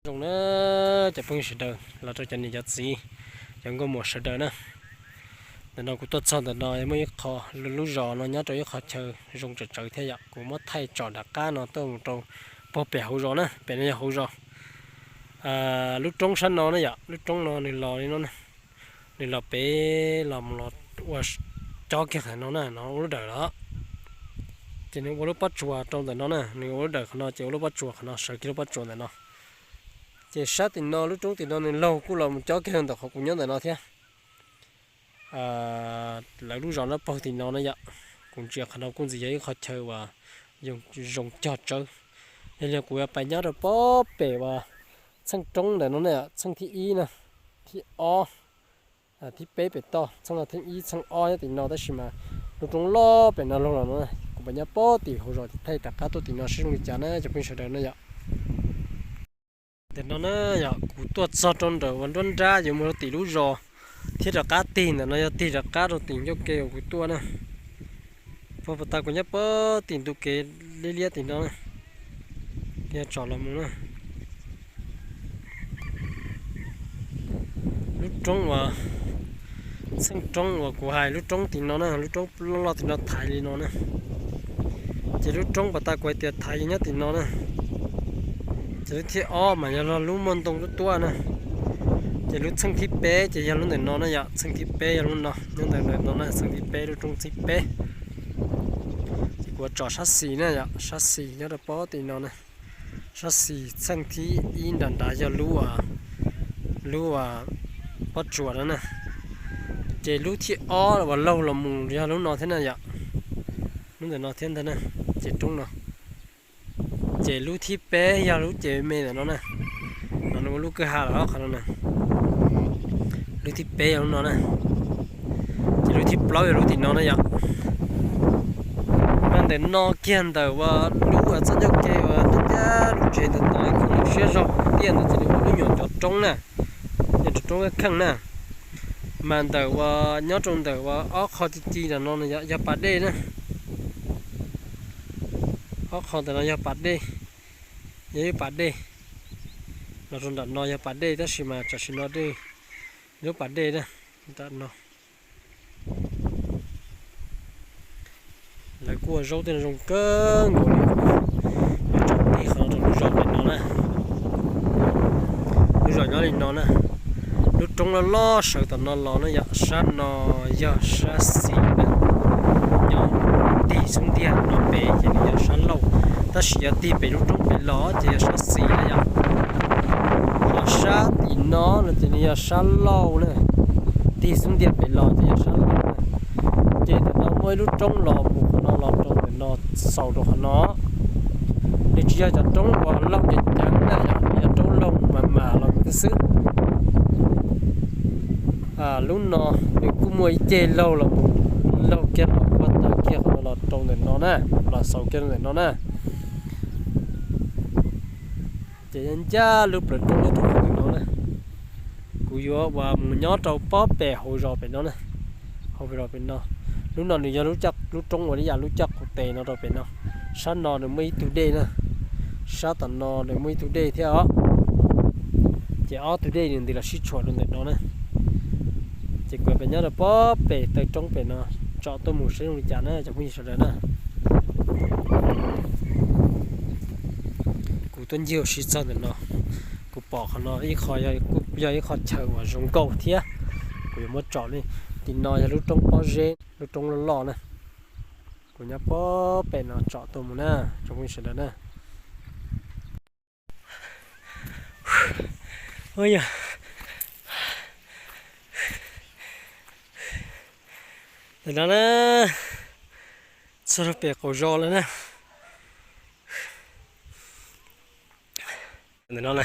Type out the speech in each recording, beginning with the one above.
Zoo na, cov phooj ywg sawv daws los rau cov niam cov txiv, cov nkauj muam sawv daws na. Ntawm no kuv tuaj txog ntawm no muaj ib qho, lub zos no nyob rau ib qho chaw zoo tsawv tsawv thiab yom. Kuv muab thaij tsom nram qab no tuaj mus rau puag pem hauv zos na, pem no yog hauv zos. Lub roob sab no na yom, lub roob no nws los li no, nws los pem los mus los ua cob kiag qhov no na, no ua lub dawm los. Ces nws ua lub pob tsuas rau ntawm no na, nws ua lub dawm qhov no ces ua lub pob tsuas qhov no, sawv kiag lub pob tsuas ntawm no. Ces sab tim no lub roob tim no nws laug kuj los mus cob kiag ntawm qhov kuv nyob ntawm no thiab. Lawv lub zos no paug tim no na yom. Kuv ntsia qhov no kuj ntxim yog ib qho chaw uas zoo cog tsawb. Yog li kuv yuav pais nyob rau pob pem uas txheej roob ntawm no na, txheej thib ib na, thib ob, thib peb pem toj, txheej no thib ib txheej ob nyob tim no tab sis mas lub roob loj pem no laug los no. Kuv pais nyob pob tim hauv zos thaij rov qab tuaj tim no seb zoo li cas na cov phooj ywg sawv daws na yom. Ntawm no na yom, kuv tuaj txog rau ntawm uas nruab nrab yuav mus rau tim lub zos thiab rov qab tig ntawm no yog tig rov qab rau tim ncauj ke uas kuv tuaj na. Puag puag ta kuv nyob pob tim ntu kev liab liab tim no na, yog tsom los mus na. Lub roob uas, txheej roob uas kuv hais lub roob tim no na, lub roob loj loj tim no thaiv li no na. Ces lub roob puag ta kuv hais tias thaiv yog nyob tim no na. Ces lub thib ob mas yog lub muaj ntoo tuab tuab na. Ces lub txheej thib peb ces yog lub ntawm no na yom, txheej thib peb yog lub no, nyob ntawm no na, txheej thib peb, lub roob thib peb. Ces kuv tsom sab xis na yom, sab xis nyob rau pob tim no na. Sab xis txheej thib ib nram nrad yog lub, lub pob tsuas no na. Ces lub thib ob uas laug los mus yog lub no thiab na yom. Lub ntawm no thiab ntag na, ces roob no. Ces lub thib peb yog lub ces me ntawm no na. No nws ua lub kwj ha los qhov no na. Lub thib peb yog lub no na. Ces lub thib plaub yog lub tim no na yom. Mas ntawm no kiag ntawm uas lub uas txoj ncauj ke uas ncaj ncaj lub tsev ntawm no ib khub siab zog tiaj ntawd ces nws ua lub nyuam cov roob na, nyuam cov roob kheej na. Mas ntawm uas nyob rau ntawm uas ob qho ci ci ntawm no yog pas dej na. Ob qho ntawm no yog pas dej, yog ib pas dej. Los rau nram no yog pas dej tab sis mas tam sim no dej, lub pas dej na, nram no. Lawv kuj ua zaub tej no zoo kawg nkaus li. Yuav tsom tig qhov no rau lub zos pem no na. Lub zos nyob li no na. Lub roob loj loj sawv tom no los na yom, sab no yog sab xis na. Nyob tig xub ntiag no pem ces nws yog sab laug, tab sis yog tig pem lub roob pem los ces yog sab xis na yom. Ho sab tim no no ces nws yog sab laug na, tig xub ntiag pem los ces yog sab laug na. Ces ntawm no muaj ib lub roob los mus qhov no los rau ntawm no, xaus rau qhov no. Nws tsis yog cov roob uas laug ceev ceev na, yog roob laug mas mam los mus xwb. Lub no nws kuj muaj ib ceg laug los mus, laug kiag los ua tawm kiag qhov no los rau ntawm no na, los xaus kiag ntawm no na. Ces ncaj lub plawv roob nyob rau ntawm no na. Kuv yuav uas mus nyob rau pob pem hauv zos pem no na, hauv zos pem no. Lub no nws yog lub roob uas li yam lub caj qus tes no rau pem no. Sab no nws muaj ib tug dej na, sab tom no nws muaj ib tug dej thiab os. Ces ob tug dej nws nti los sib tshuam rau ntawm no na. Ces kuv pem nyob rau pob pem taw roob pem no, tsom tuaj mus saib zoo li cas na cov phooj ywg sawv daws na. Kuv tuaj ncig ua si txog ntawm no, kuv pom qhov no ib qho, kuj yog ib qho chaw uas zoo nkauj thiab. Kuv yuav muab tsom li, tim no yog lub roob pob zeb, lub roob loj loj na. Kuv nyob pob pem no tsom tuaj mus na, tsoom phooj ywg sawv daws na. Ntawm no na, txog rau pem qaum zos lawm na. Ntawm no na,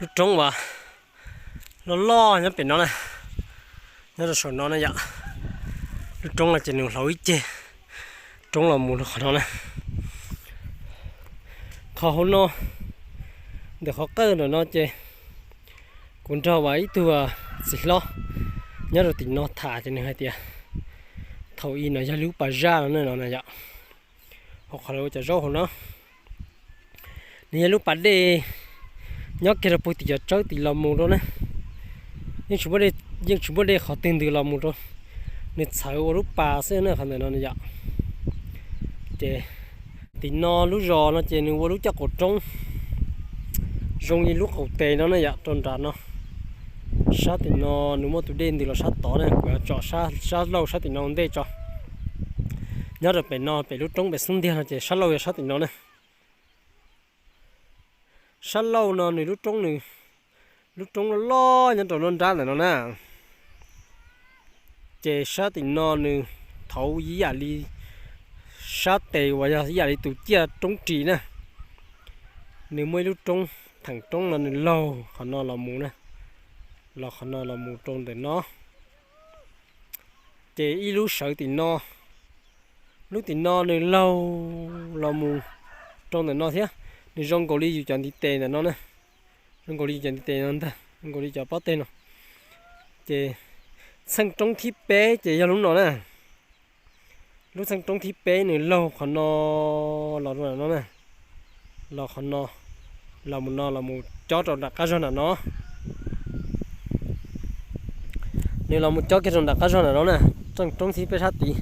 lub roob uas loj loj nyob pem no na, nyob rau saum no na yom. Lub roob no ces nws hlau ib ceg roob los mus rau qhov no na. Qhov hauv no, ntawm qhov qawj ntawm no ces kuv nrog uas ib tug txiv hlob nyob rau tim no tham ces nws hais tias thaum ub no yog lub pas zaj no na, no na yom. Qhov lawv ua cov zaub hauv no, nws yog lub pas dej nyob kiag rau puag tim cov tsawb tim los mus rau na. Yeej tsis muaj dej qhov twg ntws los mus rau, nws txhawv ua lub pas xwb na qhov ntawm no yom. Ces tim no lub zos no ces nws ua lub caj qaum roob zoo li lub qaum tes no na yom, rau nram no. Sab tim no nws muaj tus dej ntws los sab tod na, kuv yuav tsom sab laug sab tim no ua ntej tso. Nyob rau pem no pem lub roob pem xub ntiag no ces sab laug yog sab tim no na. Sab laug no nws lub roob, nws lub roob loj loj nyob rau nruab nrab ntawm no na. Ces sab tim no nws thaud ib yam li sab tes uas yog ib yam li tus ciaj roob ris na. Nws muaj ib lub roob, theem roob no nws laug qhov no los mus na, los qhov no los mus rau ntawm no. Ces ib lub sawv tim no, lub tim no nws laug los mus rau ntawm no thiab. Nws zoo nkaus li yus cov ntiv tes ntawm no na, zoo nkaus li yus cov ntiv tes no ntag, zoo nkaus li cov pob teg no. Ces txheej roob thib peb ces yog lub no na. Lub txheej roob thib peb nws laug qhov no los rau nram no na, los qhov no, los mus no los mus cob rau nram qab zog nram no. Nws los mus cob kiag rau nram qab zog nram no na, txheej roob thib peb sab tid.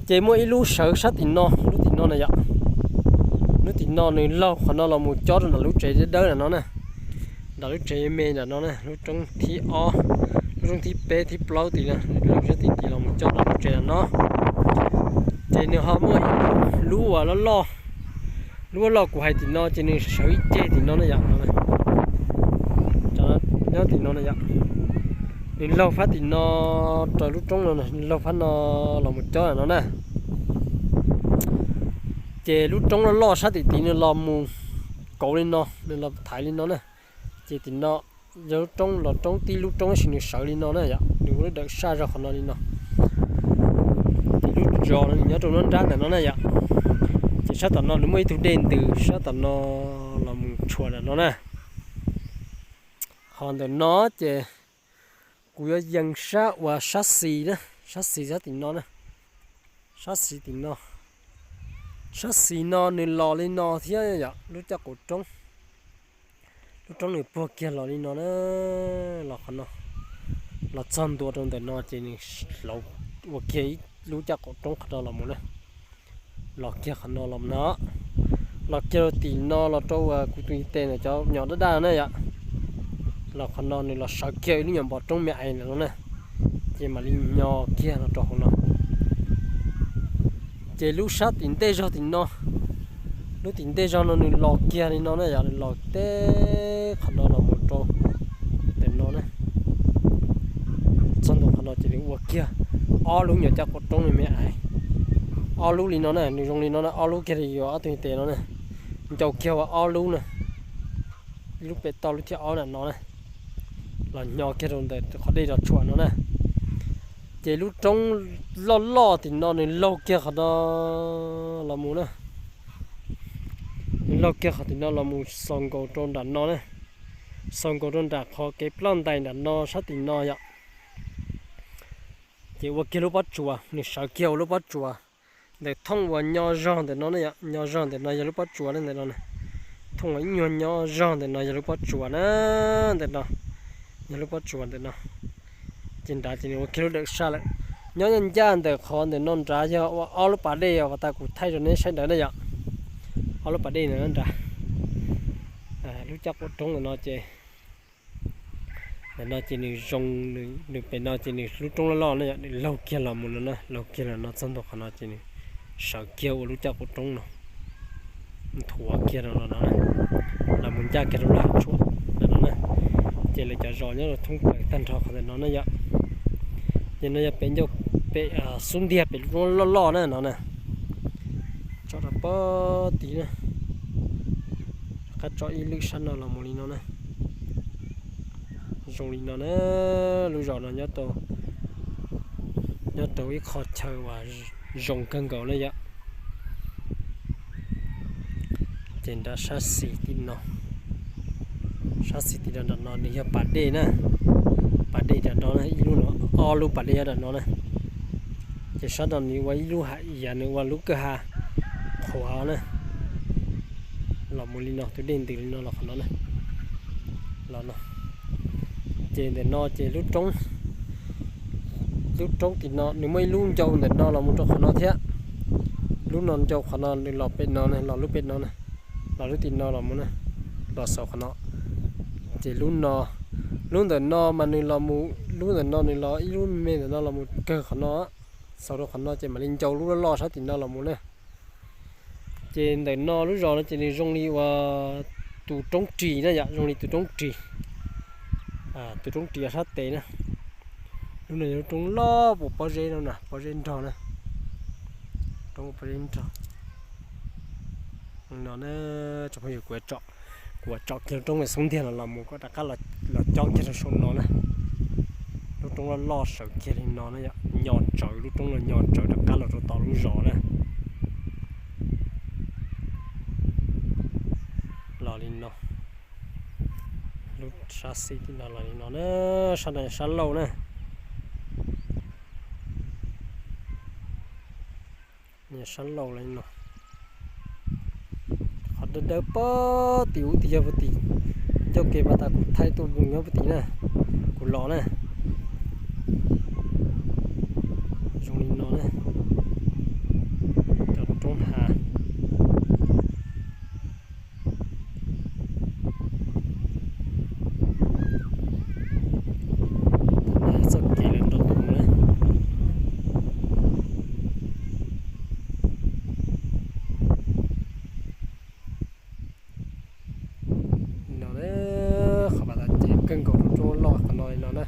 Ces muaj ib lub sawv sab tim no, lub tim no na yom. Lub tim no nws laug qhov no los mus cob rau nram lub tsev dawb dawb nram no na, nram lub tsev me nram no na, lub roob thib ob, lub roob thib peb thib plaub tid na, laug sab tim tid los mus cob rau lub tsev nram no. Ces nws ho muaj ib lub uas loj loj, lub loj kuv hais tim no ces nws sawv ib ceg tim no na yom. Nyob tim no na yom, nws laug fab tim no rau lub roob no, nws laug fab no los mus cob nram no na. Ces lub roob loj loj sab tim tid nws los mus kauv li no, nws los thaiv li no na. Ces tim no yog lub roob los roob tib lub roob tab sis nws sawv li no na yom, nws ua lub dawm saj zog qhov no li no. Ces lub zos no nws nyob rau nruab nrab ntawm no na yom. Ces sab tom no nws muaj ib tug dej ntws sab tom no los mus tshuam nram no na. Ho ntawm no ces kuv yuav yees sab uas sab xis na, sab xis sab tim no na, sab xis tim no. Sab xis no nws los li no thiab yom, lub caj qaum roob. Lub roob nws puag kiag los li no na, los qhov no, los txog ntua rau ntawm no ces nws hlauv ua kiag ib lub caj qaum roob qhov no los mus na. Los kiag qhov no los no, los kiag rau tim no los rau uas kuv tus ntiv tes ntawm cov nyom daj daj na yom. Los qhov no nws los sawv kiag ib lub nyuam npom roob me ais ntawm no na, ces mam li nyo kiag los rau hauv no. Ces lub sab tim ntej zog tim no, lub tim ntej zog no nws los kiag li no na yom, nws los teb qhov no los mus rau ntawm no na. Txog ntua qhov no ces nws ua kiag ob lub nyuam caj qaum roob me me ais, ob lub li no na, nws zoo li no na, ob lub kiag li yuav ob tug ntiv tes no na, ncau kiag ua ob lub na, ib lub pem toj lub thib ob nram no na, los nyo kiag rau ntawm qhov dej zos tshuam no na. Ces lub roob loj loj tim no nws laug kiag qhov no los mus na, nws laug kiag qhov tim no los mus xaus nkaus rau nram no na, xaus nkaus rau nram qhov kev ploj ntais nram no sab tim no yom. Ces ua kiag lub pob tsuas, nws sawv kiag ua lub pob tsuas. Ntawm thooj uas nyo zog ntawm no ne yom, nyo zog ntawm no yog lub pob tsuas ne ntawm no. Thooj uas ib nyuag nyo zog ntawm no yog lub pob tsuas na, ntawm no yog lub pob tsuas ntawm no. Ces nrad ces nws ua kiag lub dawm saj lawm. Nyob ncaj ncaj ntawm qhov ntawm no nrad yog ua ob lub pas dej uas tas kuv thaij rau neb saib ntawd ne yom. Ob lub pas dej ntawm no nrad, lub caj qaum roob ntawm no ces, ntawm no ces nws zoo, nws pem no ces nws lub roob loj loj ne yom, nws laug kiag los mus no na, laug kiag los no txog ntua qhov no ces nws sawv kiag ua lub caj qaum roob no, nthuav kiag rau no, los mus ncaj kiag rau lub hav tshuam ntawm no na. Ces lawv cov zos nyob rau thoob plaws tag nrho qhov ntawm no ne yom. Ces no yog pem ncauj, pem xub ntiag pem lub roob loj loj na no na. Tso rau pob tid na, rov qab tso ib lwm sab no los mus li no na. Zoo li no na, lub zos no nyob rau ib qho chaw uas zoo kawg nkaus na yom. Ces nrad sab xis tim no, sab xis tim no nram no nws yog pas dej na, pas dej nram no na, ib lub no, ob lub pas dej nyob nram no na. Ces sab no nws ua ib lub ha, yam nws ua lub kwj ha Qhuav na, los mus li no, tus dej ntws li no los qhov no na, los no. Ces ntawm no ces lub roob, lub roob tim no nws muaj ib lub ncau ntawm no los mus rau qhov no thiab. Lub no ncau qhov no nws los pem no na, los lub pem no na, los lub tim no los mus na, los saum qhov no. Ces lub no, lub ntawm no mas nws los mus, lub ntawm no nws los ib lub me ntawm no los mus kawg qhov no, xaus rau qhov no ces mam li ncau lub loj loj sab tim no los mus na. Ces ntawm no lub zos no ces nws zoo li uas tus roob ris na yom, zoo li tus roob ris, tus roob ris sab tes na. Lub no yog lub roob loj puas pob zeb no na, pob zeb nrog na, roob pob zeb nrog no na. Tsoom phooj ywg, kuv tsom kiag lub roob me xub ntiag no los mus kom rov qab los cob kiag rau saum no na. Lub roob loj loj sawv kiag li no na yom, nyo tsawv, lub roob no nyo tsawv rov qab los rau tom lub zos na. Los li no, lub sab xis tim no los li no na, sab no sab laug na. Sab laug li no. Qhov dawb dawb pob tim ub tim yog puag tim, coj kev pas tas kuv thaij tuaj mus nyob puag tim na, kuv los na. Zoo li no na, cov roob hav. Txoj kev lawv nrog tus mus na. No, qhov pas tas ces kawg nkaus lub roob loj qhov no li no na.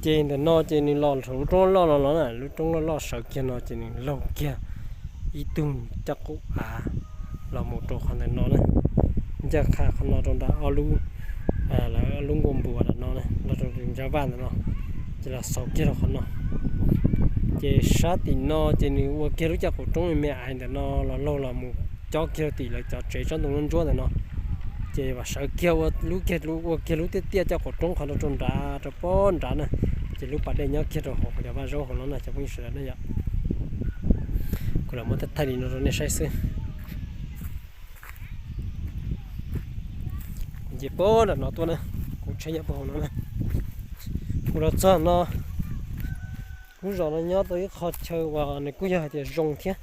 Ces ntawm no ces nws los saum lub roob loj no los na, lub roob loj loj sawv kiag no ces nws laug kiag ib tug caj qaum av los mus rau qhov ntawm no na. Ncaj qha qhov no rau nram ob lub, lawv ob lub nkuaj npua ntawm no na, los rau tus ntsab vaj ntawm no, ces los xaus kiag rau qhov no. Ces sab tim no ces nws ua kiag lub caj qaum roob me me ais ntawm no los laug los mus cob kiag rau tim lawv cov tsev tsob ntoo ntsuab ntsuab ntawm no. Ces vam sawv kiag ua lub kiag, ua kiag lub tiaj tiaj caj qaum roob qhov no rau nrad rau pob nrad na. Ces lub pas dej nyob kiag rau hauv qhov cov vaj zaub hauv no na cov phooj ywg sawv daws na yom. Kuv los muab thaij thaij li no rau nej saib xwb. Kuv nce pob nram no tuaj na, kuv tsheb nyob puag hauv no na. Kuv los txog no, lub zos no nyob tau ib qho chaw uas nws kuj yog hais tias zoo thiab,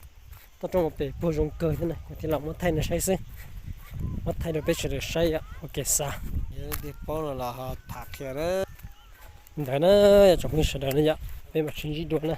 toj roob pem puag zoo kawg thiab na, kuv thiaj los muab thaij nej saib xwb. Muab thaij rau peb sawv daws saib yom, ua kev xav. Tig pob no los ho tham qhia ntawd na, yog tsoom phooj ywg sawv daws na yom, peb mam sib ntsib dua na.